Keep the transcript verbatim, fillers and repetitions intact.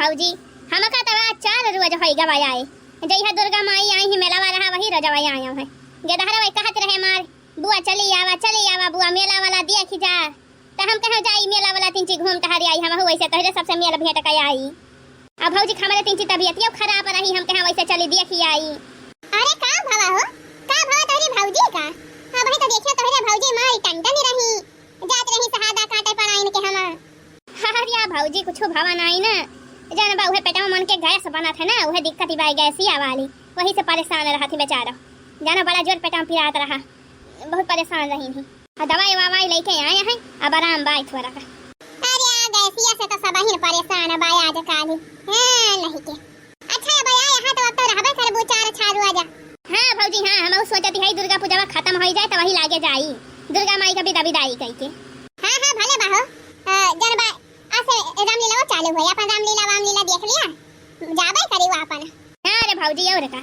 भौजी, हमका तवा चार रोज होइ गवा आए। जइहा दुर्गा माई आई ही मेलावा रहा, वही रोजवा आए हैं। गेदहरवा कहत रहे मार, "बुआ चली आवा, चली आवा बुआ, मेला वाला देखि जा।" त हम कहे जाई मेला वाला तिनची घूम टहरी आई, हमहू वैसे तोहरे सबसे मेल भेंट कइ आई। अब भौजी हमरे तिनची तबियतियो खराब रही, हम कहे वैसे चली देखि आई। अरे का भवा हो, का भवा तोहरी भौजी का? अबही तो देखियो तोहरे भौजी मारी टनटनी रही, जात रही सहादा काटे पड़ाइन के हमा। अरे या भौजी, कुछु भवा नाई ना, जान बा, उहे पेटवा मन के गैस बनत है ना, उहे दिक्कत ही बा गैसिया वाली, वही से परेशान रहत ही बेचारा। जाना बड़ा जोर पेटवा पिरात रहा, बहुत परेशान रही थी। आ दवाई ववाई लेके आए हैं, अब आराम बा थोड़ा का। अरे या गैसिया से तो सबहिन परेशान बा आजकाल। हाँ, नहीं के। अच्छा, अब आए यहाँ तो अब तो रहबे करबू चार छह रोज। हाँ भौजी, हाँ, हमहू सोचत ही दुर्गा पूजा खत्म होइ जाए तो वही लागे जाई, दुर्गा माई का विदा विदाई कइ के। हाँ, हाँ, भले बा हो। अ, जन बा, आसे रामलीला वो चालू हुई, अपन रामलीला वामलीला देख लिया, जाबे करी वो अपन। हाँ रे भौजी, और का,